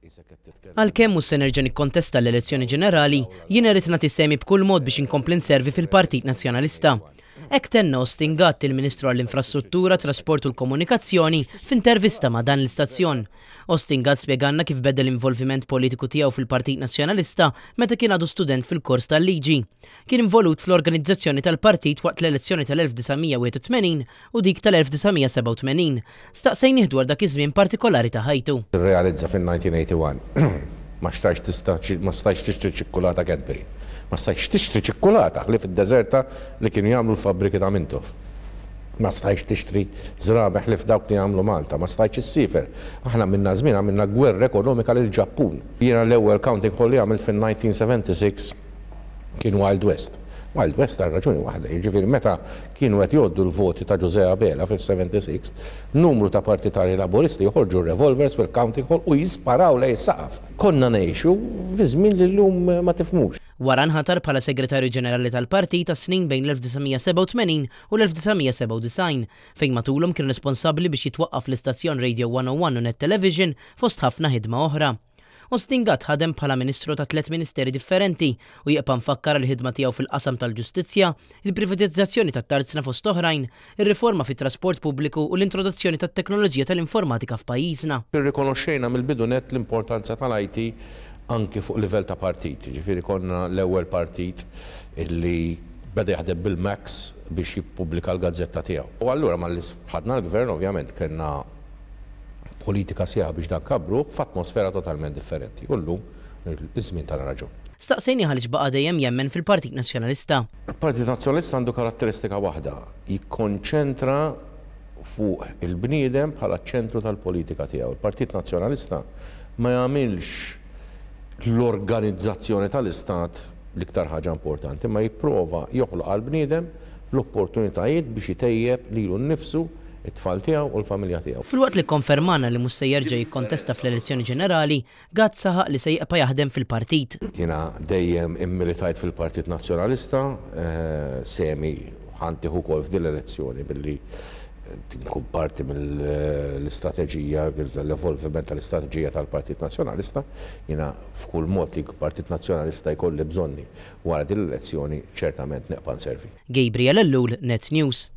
Għalkemm mhux se nerġa' nikkontesta l-elezzjoni ġenerali, jien irrid nagħti sehmi b'kull mod biex inkompli nservi fil-Partit Nazzjonalista. Hekk tenna Austin Gatt, il-Ministru għall-Infrastruttura, Trasport u l-Komunikazzjoni f'intervista ma' dan l-istazzjon. Austin Gatt spjegalna kif beda l-involviment politiku tiegħu fil-Partit Nazzjonalista meta kien għadu student fil-kors tal-liġi. Kien involut fl-organizzazzjoni tal-partit waqt l-elezzjoni tal-1981 u dik tal-1987. Staqsejnih dwar dak iż-żmien partikolari ta' ħajtu. Tirrealizza fin-1981 ma xtrajtx tista' ma stajtx tixtri ċikkulata Cadbury. Ma stajtx tixtri ċikkulata ħlief id-deżerta li kienu jagħmlu l-fabbriki ta' Mintoff. Ma stajtx tixtri żraben ħlief dawk li jagħmlu Malta. Ma stajtx issiefer. Aħna għamilna żmien għamilna gwerra ekonomika lill-Ġappun. Jiena l-ewwel counting hall li għamilt fin-1976 kien Wild West. Wild West għal raġuni waħda, jiġifieri meta kienu qed jgħoddu l-voti ta' Ġużè Abela fil-76, numru ta' partitarji Laburisti joħorġu r-revolvers fil-counting hall u jisparaw lejn is-saqaf. Konna ngħixu fi żmien li llum ma tifhmux. Wara nħatar bħala Segretarju Ġenerali tal-Partit għas-snin bejn l-1987 u l-1997, fejn matulhom kien responsabbli biex jitwaqqaf l-istazzjon Radio 101 u Net Television fost ħafna ħidma oħra. Austin Gatt ħadem bħala Ministru ta' tlett ministeri differenti u jibqa' mfakkar għall-ħidma tiegħu fil-qasam tal-ġustizzja, il-privatizzazzjoni tat-tarzna fost oħrajn, ir-riforma fit-trasport pubbliku u l-introduzzjoni tat-teknoloġija tal-informatika f'pajjiżna. Irrikonoxxejna mill-bidu nett l-importanza tal-IT anki fuq livell ta' partit. Jiġifieri konna l-ewwel partit illi beda jaħdem bil-Macs biex jippubblika l-gazzetta tiegħu. U allura malli ħadna l-Gvern ovvjament kellna politika sħiħa biex dan kabbruh f'atmosfera totalment differenti. U llum iż-żmien tana raġun. Staqsejnih għaliex baqa' dejjem jemmen fil-Partit Nazzjonalista. Il-Partit Nazzjonalista għandu karatteristika waħda, jikkonċentra fuq il-bniedem bħala ċ-ċentru tal-politika tiegħu. Il-Partit Nazzjonalista ma jagħmilx l-organizzazzjoni tal-Istat l-iktar ħaġa importanti, imma jipprova joħloq għall-bniedem l-opportunitajiet biex itejjeb lilu nnifsu, it-tfal tiegħu u l-familja tiegħu. Filwaqt li kkonfermana li mhux se jerġa' jikkontesta fl-elezzjoni ġenerali, Gatt saħaq li se jibqa' jaħdem fil-partit. Jiena dejjem immilitajt fil-Partit Nazzjonalista, sehemi ħa ntih ukoll f'din l-elezzjoni billi nkun parti mill-istrateġija, l-evolviment tal-istrateġija tal-Partit Nazzjonalista. Jiena f'kull mod li l-Partit Nazzjonalista jkolli bżonni wara din l-elezzjoni ċertament nibqa' nservi. Gabriel Ellul, Net News.